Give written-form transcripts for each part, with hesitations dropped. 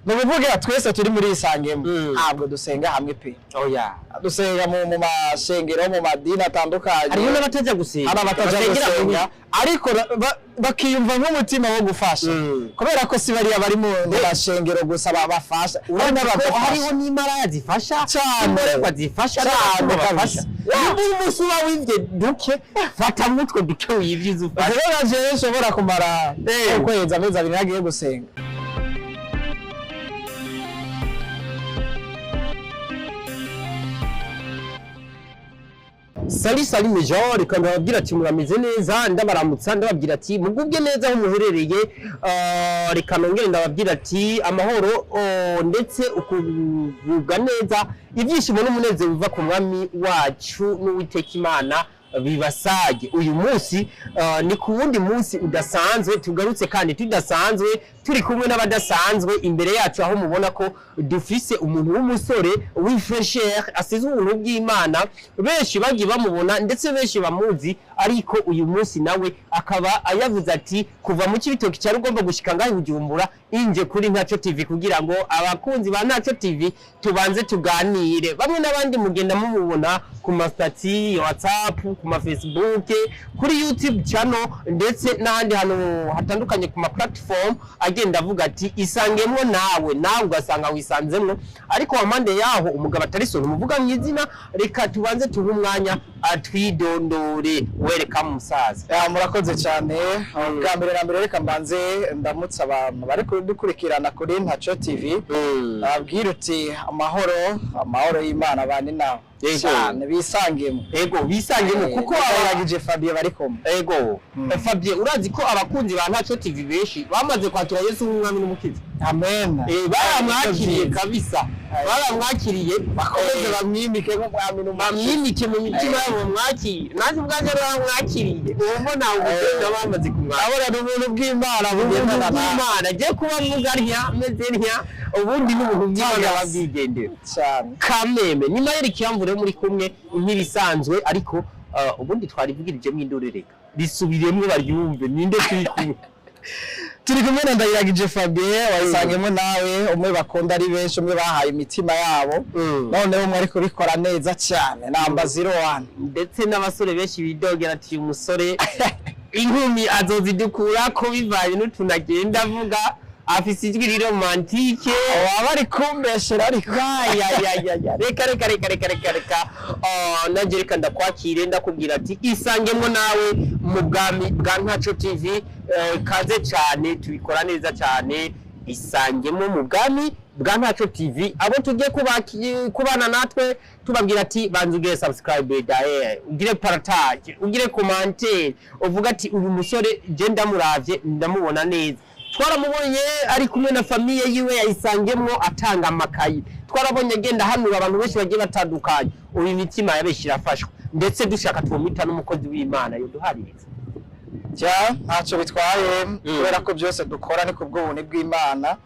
Ni ukuvuga twese turi muri Isangemo, ntabwo dusenga hamwe pe. Oya. Dusenga mu mashengero, mu madini atandukanye. Hariho n'abatajya gusenga. Hari abataja Basengera gusenga, mu- ariko bakiyumva nk'umutima wo gufasha, kubera ko si bariya bari mu mashengero gusa babafasha, hari Urabona ko n'abadafasha. Hariho n'imaraya zifasha, Cane. imborerwa zifasha, Cane n'abakuru kabisa. bafasha. Niba umunsi uba wivye duke, fata mutwe duke wivye uze ufashe. Rero na jewe nshobora kumara ukwezi, amezi 2 ntagiye gusenga. Salut, salut mes gens, reka ndababwira ati murameze neza, ndabaramutsa, ndababwira ati mugubwe neza aho muherereye. Reka nongere ndababwira ati amahoro, ndetse ukugubwa neza, ibyishimo n'umunezero biva ku mwami wacu n'Uwiteka Imana bibasage. Uyu munsi ni ku wundi munsi udasanzwe, tugarutse kandi tudasanzwe, turi kumwe n'abadasanzwe imbere yacu, aho mubona ko dufise umuntu w'umusore w'ifresher asize ubuntu bw'Imana. Benshi bagiye bamubona, ndetse benshi bamuzi, ariko uyu munsi nawe akaba ayavuze ati kuva mu Cibitoki cya Rugombo gushika ngaho i Bujumbura, inje kuri Ntaco TV kugira ngo abakunzi ba Ntaco TV tubanze tuganire. Bamwe n'abandi mugenda mumubona ku ma statut ya WhatsApp, ku ma Facebook, kuri YouTube channel, ndetse n'ahandi hantu hatandukanye ku ma platform, agenda avuga ati isangemwo nawe, nawe ugasanga wisanzemwo. Ariko wampande yaho umugabo atari so umuvuga mu izina, reka tubanze tuhe umwanya atwidondore. Wereka musaza. Ya, murakoze cyane. Bwa mbere na mbere, reka mbanze ndamutse abantu bari kudukurikirana kuri Ntaco TV, abwira uti amahoro, amahoro y'Imana bane nawe. Cyane bisangemo. Ego, bisangemo kuko Ndayiragije Fabien bari kumwe. Ego. Fabien, urazi ko abakunzi ba Ntaco TV benshi bamaze kwakira Yesu nk'umwami n'umukiza? Amen. Baramwakiriye kabisa, baramwakiriye. Bakomeze bamwimike nk'umwami n'umukiza. Bamwimike mu mitima yabo, bamwakire. Nanjye ubwanjye baramwakiriye, ubu mbona ubugenda bamaze kumwakira. Abona ni ubuntu bw'Imana Ubuntu bugendana nawe. bw'Imana, agiye kuba mvuga ntya, meze ntya, ubundi n'ubuntu bw'Imana babwigendera. Cyane. Kameme ni Mayeri Kiyamvure muri kumwe nk'ibisanzwe, ariko ubundi twarivugirijemo induru, reka risubiremwo baryumve. Ninde turi kumwe? Turi kumwe na Ndayiragije Fabien, wayisangemo nawe, umwe bakunda ari benshi, umwe bahaye imitima yabo. Noneho umwe ari kubikora neza cyane, namba 01. Ndetse n'abasore benshi bidogera ati uyu musore inkumi azozidukura ko bivanye n'utuntu agenda avuga, afise ijwi riri romantique. Waba ari kumbeshera ariko. Ya, reka reka reka reka reka reka. Nanjye reka ndakwakire, ndakubwira ati isangemwo nawe mu bwami bwa Ntaco TV. Kaze cyane, tubikora neza cyane. Isangemo mu bwami bwa Ntaco TV. Abo tugiye kubana natwe, tubabwira ati banza ugire subscribe dae, ugire partage, ugire commentaire, uvuga ati uyu musore je ndamuravye ndamubona neza. Twaramubonye ari kumwe na famille yiwe yayisangemwo, atanga amakayi. Twarabonye agenda hanura abantu benshi bagiye batandukanye. Uyu imitima yabenshi irafashwa, ndetse dushaka twomwita n'umukozi w'Imana yoduhaririza. Ja, ntacyo bitwaye, kubera ko byose dukora ni kubw'ubuntu bw'Imana.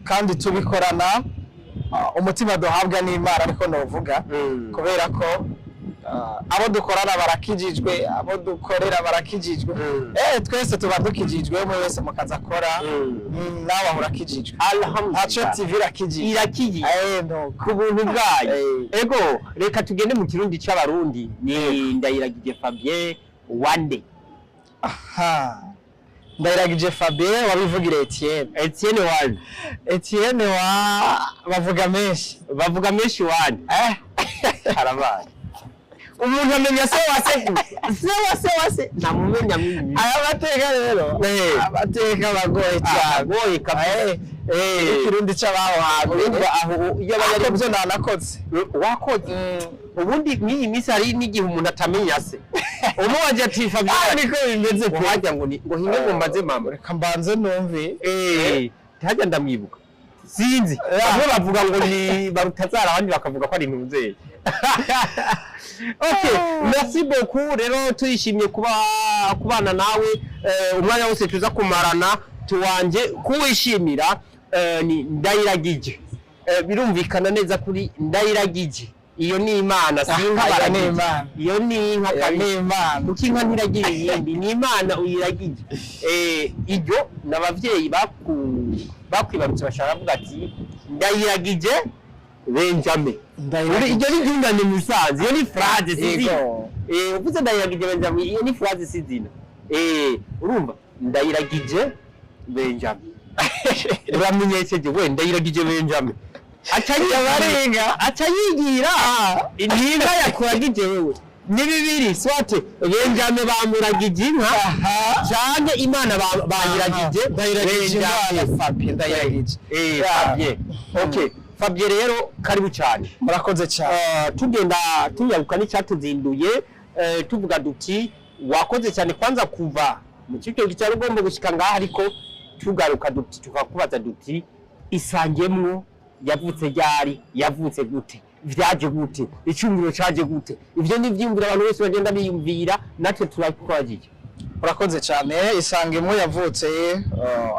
Kandi tubikorana umutima duhabwa n'Imana, ariko novuga kubera ko abo dukorana barakijijwe, abo dukorera barakijijwe. Twese tuba dukijijwe, umwe wese mu kazi akora. Nawe ahora akijijwe. Ntaco Alhamdulillah. TV irakijijwe. Irakijijwe. Nuko. Ku buntu bwayo. Ego, reka tugende mu Kirundi c'Abarundi. Ni Ndayiragije Fabien wande? Aha, Ndayiragije Fabien wabivugire Etienne. Etienne wande? Etienne wa bavuga menshi. Bavuga menshi wande? Harabaye umuntu amenya se wa se gusa, se wa se wa se ntamumenya mw'ibi. Aya mateka rero, amateka bagoye cyane. Agoye kabisa. Ikirundi c'abaho hambere. Urumva aho iyo aba yari Ariko byo nanakoze. Wakoze. Ubundi mw'iyi minsi hari n'igihe umuntu atamenya se umubaje ati Fabien, Ah, niko bimeze pe. Ngo hajya ngo ni ngo hinge ngo mbaze mama. Reka mbanze numve. Ntihajya ndamwibuka, sinzi. Bamwe bavuga ngo ni Barutazara, abandi bakavuga ko ari Ntuzeye. Okay, merci beaucoup. Rero turishimye kuba kubana nawe, umwanya wose tuza kumarana tuwanje kuwishimira. Ni Ndayiragije. Birumvikana neza kuri Ndayiragije. Iyo ni Imana, si inka. Iyo ni Baragije. Imana. Iyo ni inka Iyo kabisa. ni Imana. Kuko inka ntiragira iyindi, ni Imana uyiragije. Iryo ni abavyeyi bakwibarutse bashaka kuvuga ati ndayiragije Benjamin. Iryo ni ryungane mu isanzu, iyo ni phrase, si izina. Yego. Uvuze ndayiragije Benjamin, iyo ni phrase, si izina. Urumva ndayiragije Benjamin, uramenyesheje we ndayiragije Benjamin, aca yigira, aca yigira inka yakuragije wewe. Ni bibiri: soit Benjamin bamuragije inka, canke Imana bayiragije. Ndayiragije Imana. Benjamin. Fabien Ndayiragije. Eh, Fabien, okay, Fabien rero karibu cyane. Murakoze cyane. Tugenda tunyaruka n'icyatuzinduye, tuvuga duti wakoze cyane kwanza kuva mu Cibitoke cya Rugombo gushika ngaha, ariko tugaruka duti tukakubaza duti Isangemwo yavutse ryari, yavutse gute, vyaje gute, icumviro caje gute? Ivyo ni ivyiyumviro abantu bose bagenda biyumvira, natwe turabikwagiye. Murakoze cyane. Isangemwo yavutse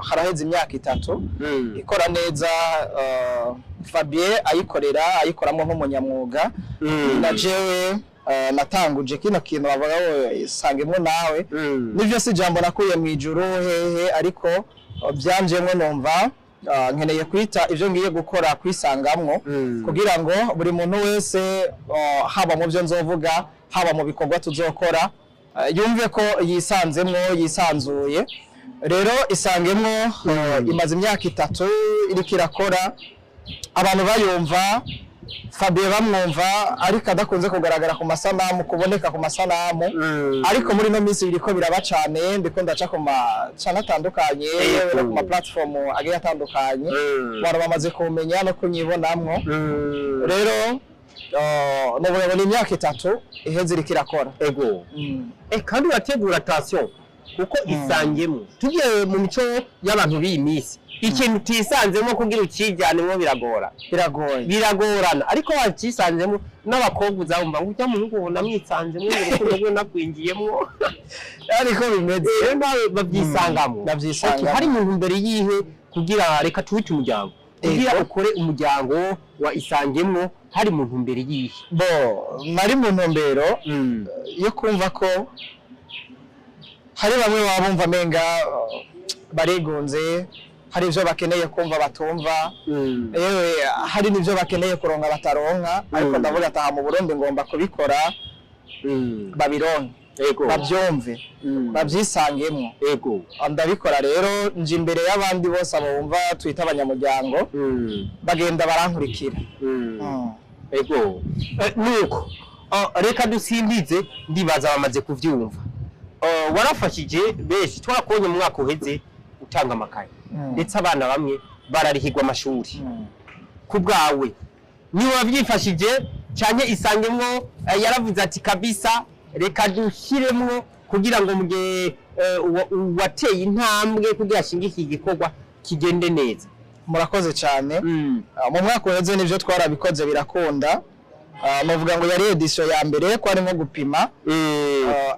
haraheze imyaka 3 ikora neza, Fabien ayikorera, ayikoramo nk'umunyamwuga. Na jewe natanguje kino kintu bavuga ngo Isangemwo nawe. Nivyo, si ijambo nakuye mu ijuru hehe, ariko byanjemwo numva nkeneye kwita ivyo ngiye gukora kwisangamwo, kugira ngo buri muntu wese, haba mu byo nzovuga, haba mu bikorwa tuzokora, yumve ko yisanzemwo, yisanzuye. Rero Isangemwo imaze imyaka 3 iriko irakora, abantu bayumva, Fabien bamwumva, ariko adakunze kugaragara ku masanamu, kuboneka ku masanamu. Ariko muri ino minsi biriko biraba cane, ndiko ndaca ku macana atandukanye no ku ma platform agiye atandukanye, abantu bamaze kumenya no kunyibonamwo. Rero novuga ngo ni imyaka 3 iheze iriko irakora. Ego. Kandi urategura attention, kuko Isangemwo, tugiye mu mico y'abantu b'iyi minsi, ikintu utisanzemo kugira ukijyanemo biragora. Biragoye. Biragorana, ariko wacisanzemo n'abakobwa uzabumva ngo ujya muhungu ubona mwisanzemo, ngo urukundo rwe nakwinjiyemo. Ariko bimeze. Rero nawe babyisangamo. Bavyisangamo. Okay, hari umuntu mbere yihe kugira reka tuwite umuryango, kugira ukore umuryango wa Isangemwo, hari muntu mbere yihe? Bo nari mu ntumbero yo kumva ko hari bamwe baba bumva amenga barigunze, hari ibyo bakeneye kumva batumva, yewe hari n'ibyo bakeneye kuronka bataronka, ariko ndavuga ataha mu Burundi ngomba kubikora babironke, babyumve, babyisangemo. Ndabikora rero nje imbere y'abandi bose, abo bumva twita abanyamuryango, bagenda barankurikira. Ego. Nuko reka dusimbize, ndibaza bamaze kuvyumva. Warafashije benshi, twarakubonye mu mwaka uheze utanga amakaye, ndetse abana bamwe bararihirwa amashuri. Ku bwawe niwe wabyifashije cyane Isangemwo yaravuze ati kabisa reka dushyiremwo kugira ngo mu gihe uwateye intambwe kugira ashinge iki gikorwa kigende neza? Murakoze cyane. Mu mwaka uheze nivyo twarabikoze birakunda. Novuga ngo yari édition ya mbere, ko harimo gupima.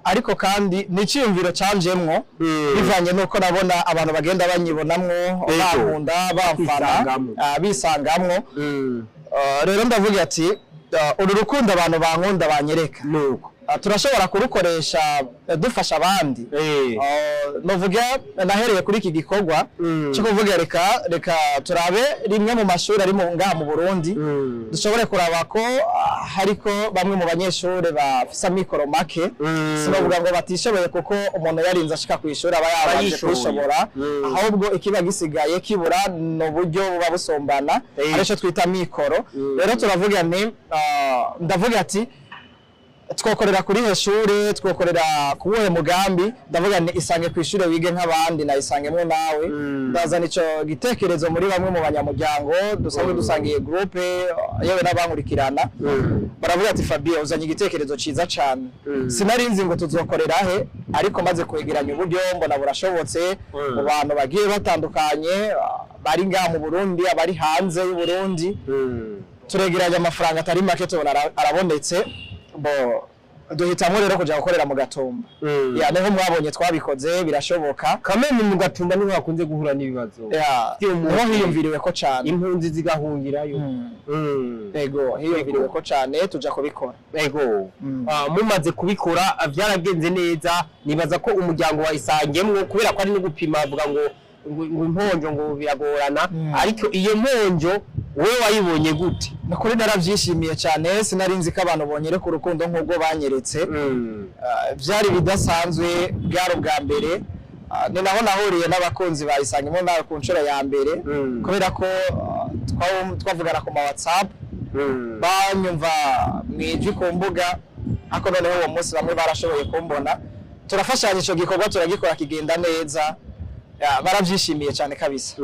Ariko kandi ni iciyumviro canjemwo bivanye nuko nabona abantu bagenda banyibonamwo, bankunda, bamfana, Bisangamwo. Bisangamwo. Rero ndavuga ati uru rukundo abantu bankunda banyereka, Nuko turashobora kurukoresha dufasha abandi. Novuga nahereye kuri iki gikorwa cyo kuvuga reka turabe rimwe mu mashuri ari mu ngaha mu Burundi, dushobore kuraba ko hariko bamwe mu banyeshuri bafise amikoro make. Sinovuga ngo batishoboye, kuko umuntu yarinze ashika ku ishuri aba yabanje Abayishoboye. kubishobora, ahubwo ikiba gisigaye kibura ni uburyo buba busombana, arico twita mikoro. Rero turavuga ni ndavuga ati twokorera kuri he shure, twokorera ku wuhe mugambi? Ndavuga ni Isange ku ishure wige nk'abandi na Isangemwo nawe. Ndazana ico gitekerezo muri bamwe mu banyamuryango dusanzwe dusangiye groupe, yewe n'abankurikirana. Baravuga ati Fabien, uzanye igitekerezo ciza cane. Sinari nzi ngo tuzokorera he, ariko maze kwegeranya uburyo mbona burashobotse mu bantu bagiye batandukanye, bari ngaha mu Burundi, abari hanze y'u Burundi. Turegeranya amafaranga atari make, tubona arabonetse. Bo Duhitamwo rero kuja gukorera mu Gatumba. Ya, niho mwabonye twabikoze, birashoboka. Kameme, mu Gatumba niho hakunze guhura n'ibibazo. Ya, Vy'umuntu. niho hiyumviriwe ko cane. Impunzi zigahungirayo. Ego, hiyumviriwe ko cane, tuja kubikora. Ego. Mumaze kubikora, vyaragenze neza. Nibaza ko umuryango wa Isangemwo, kubera ko ari no gupima, avuga ngo imponjo ngo biragorana, ariko iyo mponjo wewe wayibonye gute? Nukuri naravyishimiye cane. Sinari nzi ko abantu bonyereka urukundo nk'ubwo banyeretse. Vyari bidasanzwe, bwari ubwa mbere. Ni naho nahuriye n'abakunzi ba Isangemo nawe ku nshuro ya mbere, kubera ko twavugana ku ma WhatsApp, banyumva mwijwi ku mbuga, ariko noneho uwo munsi bamwe barashoboye kumbona, turafashanya, ico gikorwa turagikora kigenda neza. Ya, baravyishimiye cyane kabisa.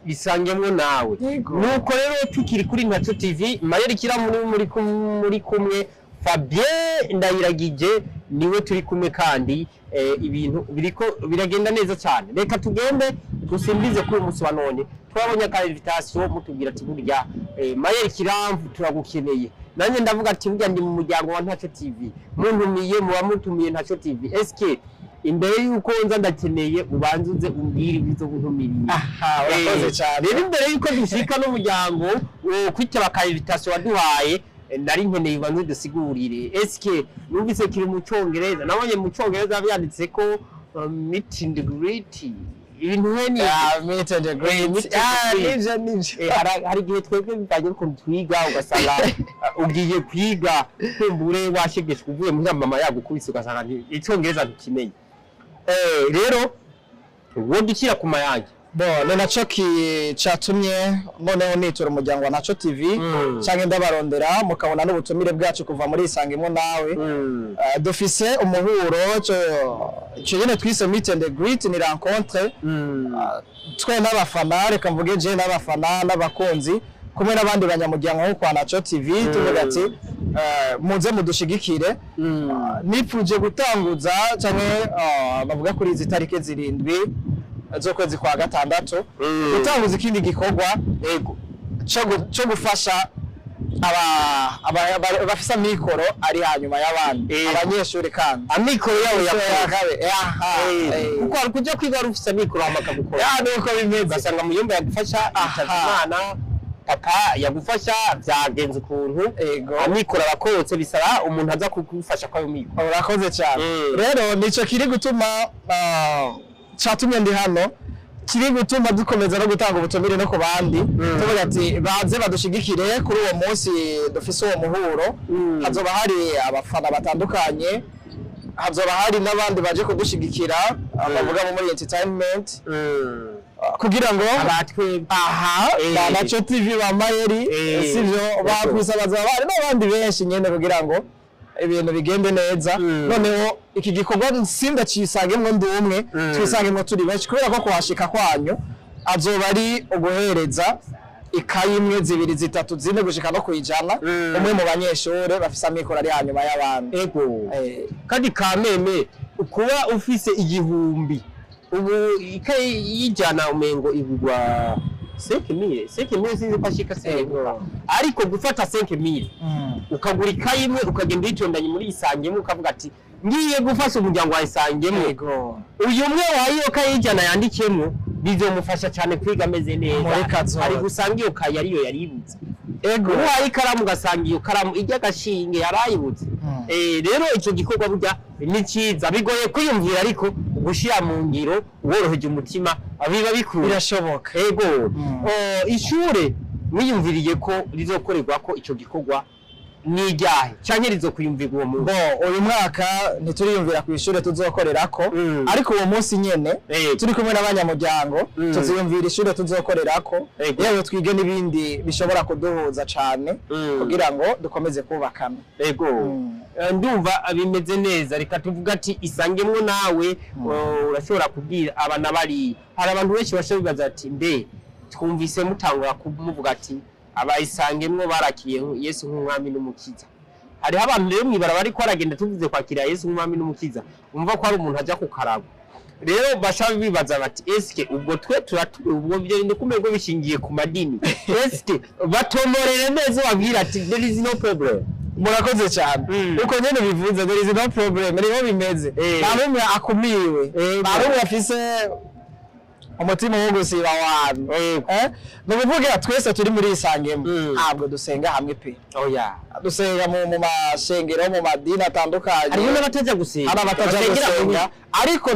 Isangemwo nawe. Yego. Nuko rero tukiri kuri Ntaco TV, Mayeri Kiramu muri kumwe, Fabien Ndayiragije niwe turi kumwe, kandi ibintu biriko biragenda neza cyane. Reka tugende dusimbize kuri uyu munsi wa none. Twabonye aka invitation mutubwira ati burya Mayeri Kiramvu turagukeneye. Nanjye ndavuga ati burya ndi mu muryango wa Ntaco TV, muntumiye muba mutumiye Ntaco TV. Eske imbere yuko nza ndakeneye ubanze uze umbwire ibizo buntumiriye? Aha, urakoze cyane. Rero imbere yuko dushika n'umuryango wo kwitaba ka invitation waduhaye, nari nkeneye ubanze dusigurire. Eske numvise kiri mu Cyongereza, nabonye mu Cyongereza byanditse ko meet and greet, ibintu nkene. Yeah, meet and greet. Meet and Ah, greet. nivyo nivyo. Hari igihe twebwe bivanye n'ukuntu twiga, ugasanga ugiye kwiga kumbure washegeshwe uvuye muhira mama yagukubise, ugasanga Icyongereza ntukimenye. Rero uwo dushyira ku mayange. Bo, ni naco catumye noneho nitura umuryango wa Naco TV, canke ndabarondera mukabona n'ubutumire bwacu kuva muri Isangemo nawe. Dufise umuhuro co nyene twise meet and greet, ni rencontre. Twe n'abafana, reka mvuge je n'abafana n'abakunzi kumwe n'abandi banyamuryango nko kwa Naco TV, tuvuga ati muze mudushigikire. Nipfuje gutanguza canke bavuga kuri izi tariki 7 z'ukwezi kwa gatandatu, gutanguza ikindi gikorwa co gufasha bafise amikoro ari hanyuma y'abandi, abanyeshuri kandi. Amikoro yabo Yakoze. Aha, Kuko hari kujya kwiga wari ufise amikoro hama akagukora, Ya, nuko bimeze. ugasanga muyomba yagufasha, yitabye Imana, papa yagufasha, byagenze ukuntu, amikoro abakorotse, bisaba umuntu aza kugufasha kwayo mikoro. Urakoze cyane. Rero nico kiri gutuma catumye ndi hano, kiri gutuma dukomeza no gutanga ubutumire no ku bandi, tuvuga ati baze badushigikire kuri uwo munsi dufise uwo muhuro. Hazoba hari abafana batandukanye, hazoba hari n'abandi baje kudushigikira, bavuga bo muri entertainment, kugira ngo Abatwe aha ba Naco TV, ba Mayeri, sivyo, bakwisa bazaba bari n'abandi benshi nyene, kugira ngo ibintu bigende neza. Noneho iki gikorwa sindacisangemwo ndi umwe, twisangemwo turi benshi, kubera ko kuhashika kwanyu azoba ari uguhereza ikayi imwe, zibiri, zitatu, zine, gushika no kwijana, umwe mu banyeshure bafise amikoro ari hanyuma y'abandi. Kandi kameme kuba ufise 1000, ubu ikayi y'ijana umengo igurwa 5000, 5000, sinzi ko ashika 5000, ariko gufata 5000 ukagura ikayi imwe, ukagenda uyitondanye muri Isangemo, ukavuga ati ngiye gufasha umuryango wa Isangemo, uyu umwe wahaye iyo kayi y'ijana yandikemo, bizomufasha cyane kwiga ameze neza. Muri kazoza. Ari gusanga iyo kayi ariyo yaributse. Uhaye ikaramu, ugasanga iyo karamu ijya agashinge yarayibutse. Rero icyo gikorwa burya ni cyiza, bigoye kwiyumvira, ariko gushyira mu ngiro woroheje umutima biba bikunda. Birashoboka. Ego. Oh, ishure mwiyumviriye ko rizokorerwa ko icyo gikorwa ni iryahe, canke rizokwiyumvirwa uwo munsi? Bo, uyu mwaka ntituriyumvira ku ishure tuzokorerako, ariko uwo munsi nyene turi kumwe n'abanyamuryango tuziyumvira ishure tuzokorerako, yewe twige n'ibindi bishobora kuduhuza cane, kugira ngo dukomeze kubakana. Ego. Ndumva bimeze neza. Reka tuvuga ati Isangemwo nawe, urashobora kubwira aba na bariya. Hari abantu benshi bashobora bibaza ati mbe twumvise mutangura kumuvuga ati abayisangemwo barakiriye Yesu nk'umwami n'umukiza. Hariho abantu rero mw'ibarabara ariko aragenda, tuvuze kwakira Yesu nk'umwami n'umukiza, umva ko hari umuntu ajya kukaraba. Rero basha bibaza bati eske ubwo twe turatuwe, ubwo byo ni kumenya bishingiye ku madini? Eske batomorere neza, babwira ati there is no problem. Murakoze cyane. Uko nyene bivuze, there is no problem, niho bimeze. Nta n'umwe akumiwe, nta n'umwe afise umutima wo gusiba abantu. Ni ukuvuga twese turi muri Isangemo, ntabwo dusenga hamwe pe. Oya. Dusenga mu mashengero, mu madini atandukanye. Hariho n'abataja gusenga. Hari abataja Basengera gusenga, ariko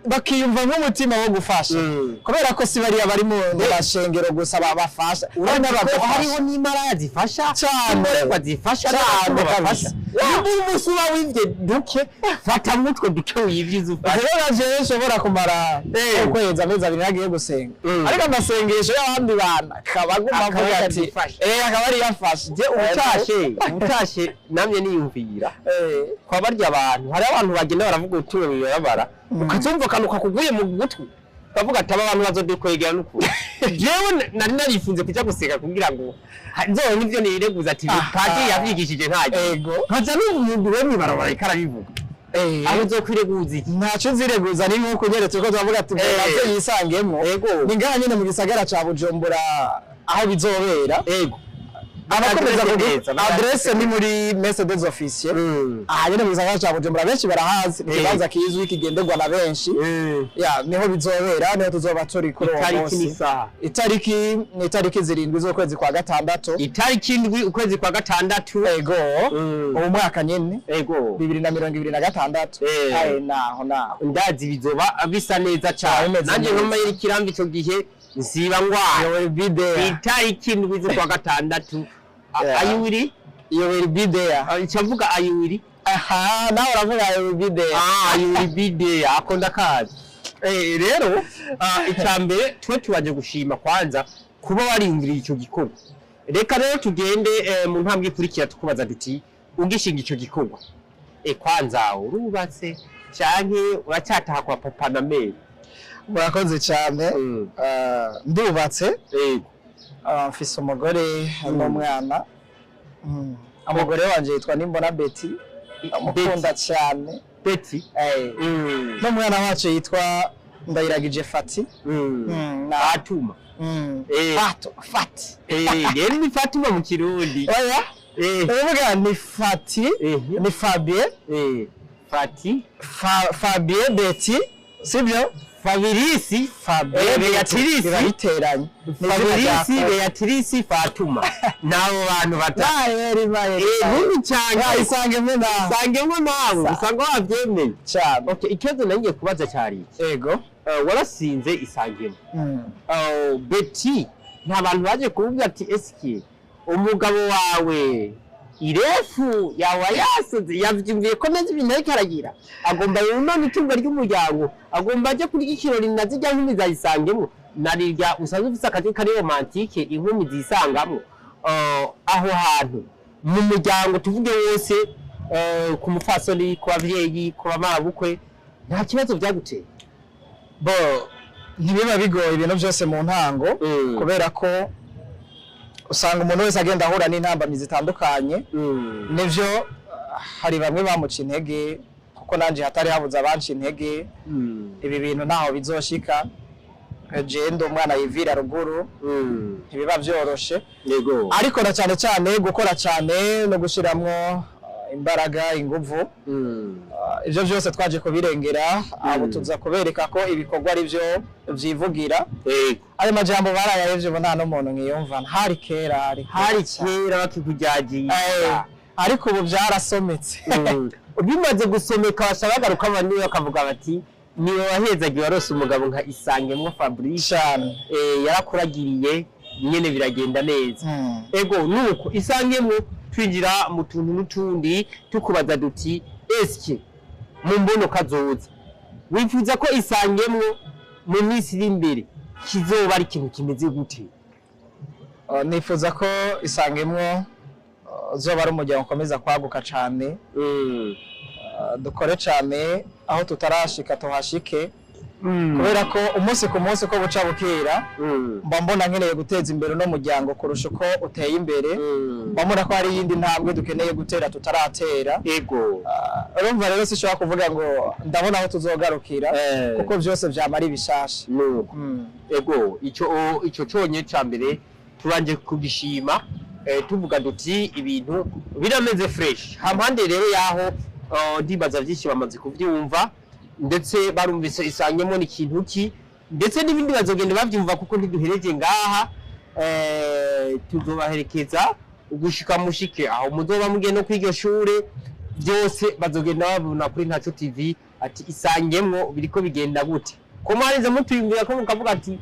bakiyumva nk'umutima wo gufasha, kubera ko si bariya bari mu mashengero gusa babafasha, hari Urabona ko n'abadafasha. Hariho n'imara zifasha, Cane. imborerwa zifasha, Cane n'abakuru kabisa. bafasha. Nimba umunsi uba wivye duke, fata mutwe duke wivye uze ufashe. Rero na jewe nshobora kumara ukwezi, amezi 2 ntagiye gusenga, ariko amasengesho y'abandi bantu akaba aguma Akaba avuga ati yadufashe. Akaba ariyo afashe. Je ubutashe namye niyumvira kwa barya abantu, hari abantu bagenda baravuga ubutumwa bibarabara, ukazumva akantu kakuguye mu gutwi, ukavuga ati: "Aba bantu bazodukwegera n'ukuri." Jewe nari narifunze kuja gusenga kugira ngo nzobone ivyo nireguza ati: "Padiri yavyigishije ntagiye." Nkaza numva umuntu we mw'ibarabara ariko arabivuga, aho uzokwireguza iki? Ntacyo nzireguza, ni nk'uko unyeretse ko turavuga ati nabyo yisangemo. Ni ngaha nyine mu gisagara ca Bujumbura aho bizobera. Abakomeza Adresse kugu neza, adresse ni muri Messe des Officiers, aha nyine mu gisagara ca Bujumbura, benshi barahazi, ni ikibanza kizwi kigenderwa na benshi. Ya, niho bizobera, niho tuzoba turi kuri uwo Itariki munsi. n'isaha? Itariki ni itariki 7 z'ukwezi kwa gatandatu. Itariki 7 ukwezi kwa gatandatu. Ego. Ubu mwaka nyine, 2026. Aye, naho naho. Ndazi bizoba bisa neza cane. Bimeze Nanjye neza. nkomeye ikirambi ico gihe nsiba ngwaye. You will be there. Itariki 7 z'ukwa gatandatu. Yeah. I will You will be there. Icavuga I will. Aha nawe uravuga "I will be there". Ah, I will be there, ako ndakazi. Rero icya mbere twe tubanje gushima kwanza kuba wariyumviriye ico gikorwa. Reka rero tugende mu ntambwe ikurikira, tukubaza duti: ugishinga ico gikorwa, kwanza urubatse canke uracyataha kwa papa na mère? Murakoze cyane. Ndubatse. Mfise umugore n'umwana. Umugore wanje yitwa Nimbona Betty, amukunda cyane. Betty. N'umwana wacu yitwa Ndayiragije Fati. Fatuma. Fato, Fati. Rero ni Fatuma mu Kirundi. Oya, uvuga ni Fati, ni Fabien. Fati. Fabien Betty, sibyo? Fabirisi. Fabien Betty. Beatrice. Biba biteranye. Ni izina rya Fabirisi, Beatrice, Fatuma, n'abo bantu batatu. Maheri, maheri. Nkuru cyane. Isangemo nawe. Usangemo nawe, usanga wabyemeye. Cyane. Okay, ikibazo nangiye kubaza cyari iki. Warasinze Isangemo. Betty, nta bantu baje kuvuga ati: "Eski umugabo wawe irefu yawa yasoze, yavyumviye ko neza ibintu ariko aragira, agomba yunone itunga ry'umuryango, agomba aje kurya ikirori na zirya nkumi zayisangemo, narirya usanzwe ufise akazi kari romantique, inkumi zisangamo?" Aho hantu mu muryango, tuvuge wose, ku mupfasoni, ku bavyeyi, ku bamabukwe, nta kibazo byaguteye? Bo, ntibiba bigoye ibintu byose mu ntango, kubera ko usanga umuntu wese agenda ahura n'intambamyi zitandukanye. Nivyo, hari bamwe bamuca intege, kuko nanje hatari habuze abanca intege: "Ibi bintu ntaho bizoshika, je ndi umwana yivira ruguru." Ntibiba vyoroshe. Ariko na cyane cyane gukora cyane no gushiramwo imbaraga, inguvu, ivyo byose twaje kubirengera. Abo tuza kubereka ko ibikorwa ari byo vyivugira. Ayo majambo barayahevye, ubu nta n'umuntu nkiyumva. Hari kera, hari kera Hari cyane. kera bakikujagiye. Ariko ubu byarasometse. Bimaze gusomeka, basha bagaruka abandi bakavuga bati: "Niwe wahezagiye, warose umugabo nka Isangemwo Fabrice." Cyane. Yarakuragiriye nyene biragenda neza. Ego, nuko Isangemwo twinjira mu tuntu n'utundi, tukubaza duti: eske mu mbono kazoza wifuza ko Isangemwo mu minsi iri imbere kizoba ari ikintu kimeze gute? Nifuza ko Isangemwo uzoba ari umuryango ukomeza kwaguka cane. Dukore cane, aho tutarashika tuhashike, kubera ko umunsi ku munsi uko buca bukira mba mbona nkeneye guteza imbere uno muryango kurusha uko uteye imbere. Mba mbona ko hari iyindi ntambwe dukeneye gutera tutaratera. Urumva rero sinshobora kuvuga ngo ndabona aho tuzogarukira, kuko byose vyama ari bishasha. Nuko. Ego, ico conye ca mbere turanje kugishima. Tuvuga duti ibintu birameze fresh. Hampande rero yaho, ndibaza byinshi bamaze kuvyumva, ndetse barumvise Isangemo ni ikintu ki, ndetse n'ibindi bazogenda bavyumva, kuko ntiduhereje ngaha. Tuzobaherekeza ugushika mushike aho muzoba mugiye no kw'iryo shure. Byose bazogenda babona kuri Ntaco TV ati Isangemwo biriko bigenda gute, ko mwarize mutuyumvira, ko mukavuga ati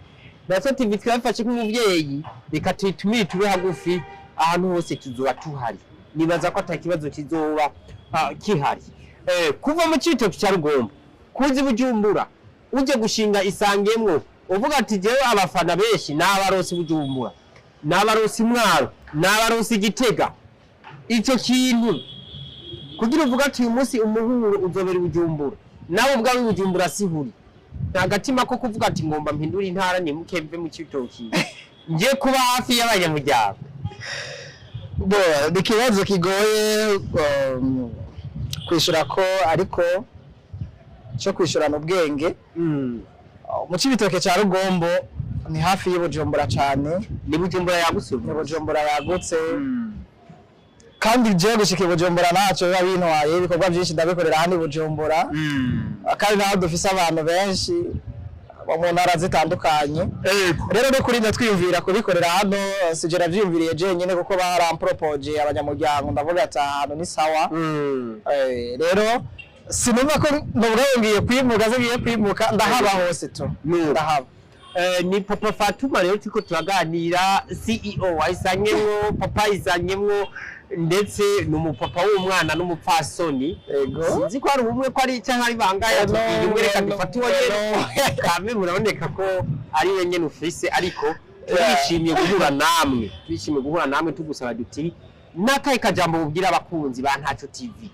Ntaco TV twafashe nk'umuvyeyi, reka tuyitumire tube hagufi. Ahantu hose tuzoba tuhari, nibaza ko ata kibazo kizoba kihari. Kuva mu Cibitoke cya Rugombo kuza i Bujumbura uje gushinga Isangemwo, uvuga ati jewe abafana benshi n'abarosi Bujumbura, n'abarosi Mwaro, n'abarosi Gitega, ico kintu kugira uvuga ati uyu munsi umuhuro uzobera i Bujumbura, nawe ubwawe i Bujumbura sihuri, nta gatima ko kuvuga ati ngomba mpindure intara, nimuke mve mu Cibitoki nje kuba hafi y'abanyamuryango? Bo, ni ikibazo kigoye kwishura ko, ariko cyo kwishurana ubwenge. Mu Cibitoke cya Rugombo ni hafi y'Ibujumbura cyane. Ni Bujumbura yagutse. Ni Bujumbura yagutse, kandi jewe gushika i Bujumbura ntacyo biba bintwaye. Ibikorwa byinshi ndabikorera hano i Bujumbura, kandi naho dufise abantu benshi bo mu ntara zitandukanye. Rero no kuri twiyumvira kubikorera hano, sije navyiyumviriye jenyine, kuko barampropoje abanyamuryango, ndavuga ati ahantu ni sawa. Rero sinumva ko novuga ngo ngiye kwimuka, se ngiye kwimuka, ndahaba hose tu. Nuko. Ndahaba. Ni Papa Fatuma rero turiko turaganira, CEO wa Isangemwo, Papa Isangemwo, ndetse ni umupapa w'umwana n'umupfasoni. Ego. Sinzi ko hari ubumwe ko ari cyangwa ari bangahe. No, tubwiye umwe, reka no, dufate uwo nyene. No. Kame muraboneka ko ari we nyene ufise, ariko turishimiye guhura namwe, turishimiye guhura namwe. Tugusaba duti n'akahe kajambo bubwira abakunzi ba Ntaco TV?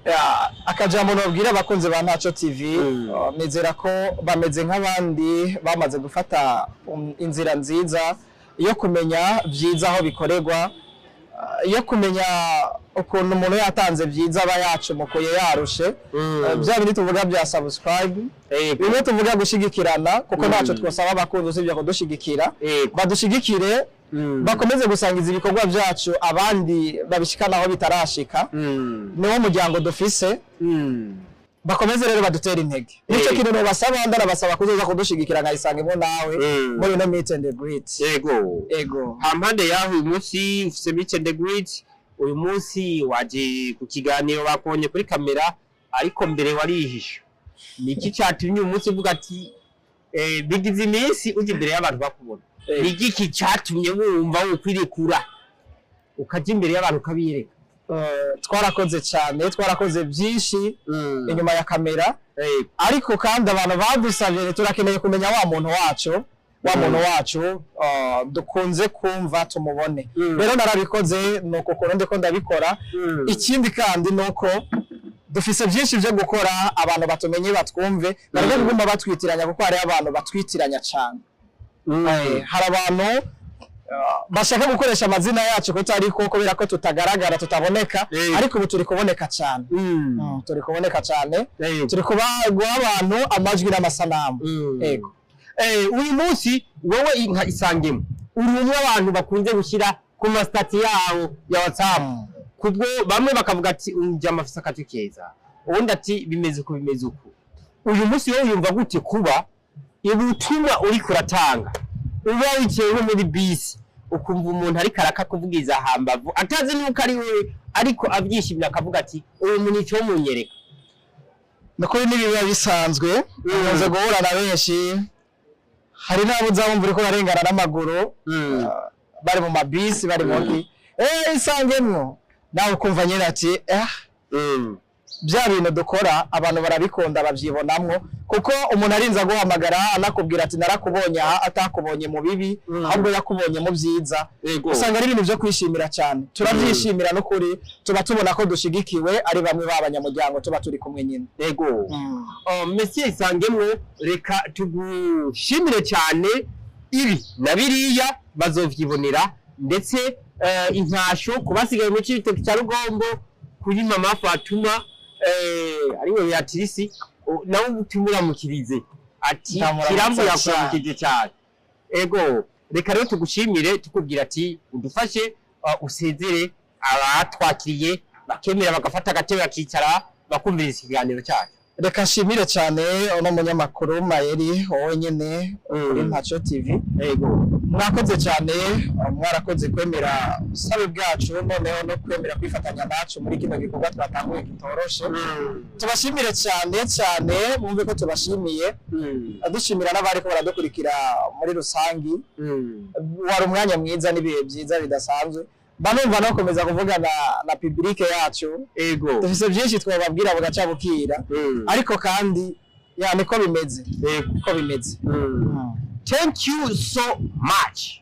Ya, akajambo nobwira abakunzi ba Ntaco TV, nizera ko bameze nk'abandi bamaze gufata inzira nziza yo kumenya byiza aho bikorerwa, yo kumenya ukuntu umuntu yatanze byiza aba yacumukuye yarushe. Bya bindi tuvuga bya subscribe, bimwe tuvuga gushigikirana, kuko ntacyo twosaba abakunzi usibye kudushigikira. Badushigikire, bakomeze gusangiza ibikorwa byacu abandi babishikana aho bitarashika. Niwo muryango dufise. Bakomeze rero badutere intege, nicyo kintu nobasaba. Ndarabasaba kuzoza kudushigikira nka Isangemo nawe muri ino meet and greet. Ego. Hampande yaho, uyu munsi ufise meet and greet, uyu munsi waje ku kiganiro bakubonye kuri kamera, ariko mbere warihisha. Ni iki catumye uyu munsi uvuga ati bigize iminsi uja imbere y'abantu bakubona? Ni igiki catumye wumva wokwirekura ukaja imbere y'abantu ukabiyereka? Twarakoze cyane, twarakoze byinshi inyuma ya kamera, ariko kandi abantu badusabye, turakeneye kumenya wa muntu wacu, wa muntu wacu dukunze kumva, tumubone. Rero narabikoze, nuko ukuntu ndiko ndabikora. Ikindi kandi nuko dufise byinshi byo gukora, abantu batumenye, batwumve, bareke kuguma batwitiranya, kuko hariho abantu batwitiranya cyane. Hari abantu bashaka gukoresha amazina yacu kutari ko, kubera ko tutagaragara, tutaboneka. Ariko ubu turi kuboneka cyane. Turi kuboneka cyane, turi kuba guha abantu amajwi n'amasanamu. Ego. Uyu munsi wowe nka Isangemo uri umwe abantu bakunze gushyira ku ma status yabo ya WhatsApp, kubwo bamwe bakavuga ati umujama afise akatwi keza, ubundi ati bimeze uku, bimeze uku. Uyu munsi wowe wiyumva gute kuba ubutumwa uriko uratanga, uba wicaye nko muri bisi ukumva umuntu ariko arakakuvugiza hambavu, atazi nuko ari wewe, ariko abyishimira akavuga ati uyu muntu ico munyereka? Nukuri n'ibiba bisanzwe. Ukunze guhura na benshi, hari n'abo uzabumva uriko urarengana n'amaguru, bari mu mabisi, bari mu Isangemwo, nawe ukumva nyine ati bya bintu dukora abantu barabikunda, babyibonamwo, kuko umuntu arinze aguhamagara anakubwira ati narakubonye aha, atakubonye mu bibi, ahubwo yakubonye mu byiza. Usanga ari ibintu byo kwishimira cyane, turabyishimira n'ukuri. Tuba tubona ko dushigikiwe ari bamwe b'abanyamuryango tuba turi kumwe nyine. Ego. Oh, Monsieur Isangemwo, reka tugushimire cyane. Ibi na biriya bazovyibonera, ndetse intasho ku basigaye mu Cibitoke cya Rugombo, kuri Mama Fatuma, ariwe Beatrice, nawe tumuramukirize ati Ndamuramutsa Kirambo cyane. yakuramukije cyane. Ego, reka rero tugushimire, tukubwira ati udufashe. usezere abatwakiriye, bakemera bagafata agatebe, bakicara, bakumviriza ikiganiro cyacu. Reka nshimire cyane uno munyamakuru Mayeri, wowe nyene kuri Mpaco TV. Mwakoze cyane, mwarakoze kwemera ubusabe bwacu, noneho no kwemera kwifatanya nacu muri kino gikorwa twatanguye kitoroshe. Tubashimire cyane cyane, mwumve ko tubashimiye, dushimira n'abariko baradukurikira muri rusangi. Wari umwanya mwiza n'ibihe byiza bidasanzwe. Mba numva no komeza kuvugana na public yacu. Dufise byinshi twababwira bugaca bukira, ariko kandi ya niko bimeze, niko bimeze. Thank you so much.